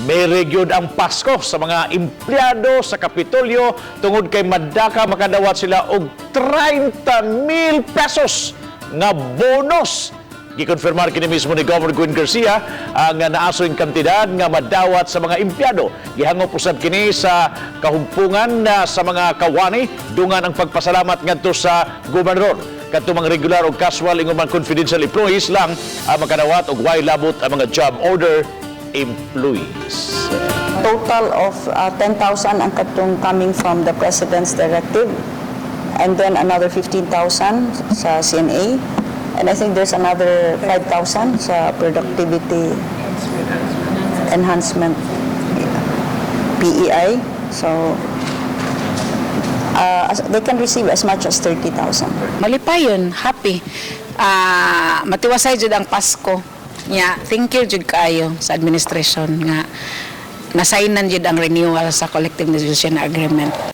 Merry gyud ang Pasko sa mga empleyado sa Kapitolyo tungod kay madaka makadawat sila og 30 mil pesos nga bonus. Gikonfirmar kini mismo ni Governor Gwen Garcia ang naasoy kantidad nga madawat sa mga empleyado. Gihangop usab kini sa kahumpungan na sa mga kawani dungan ang pagpasalamat ngadto sa gobernador. Kadto mga regular o casual ingon man confidential employees lang ang makadawat og way labot ang mga job order employees. Total of 10,000 ang katong coming from the President's directive and then another 15,000 sa CNA and I think there's another 5,000 sa productivity enhancement, PEI. So they can receive as much as 30,000. Malipayon, happy. Matiwasay jud ang Pasko. Nya, thank you jud kaayo sa administration nga nasainan jud ang renewal sa collective negotiation agreement.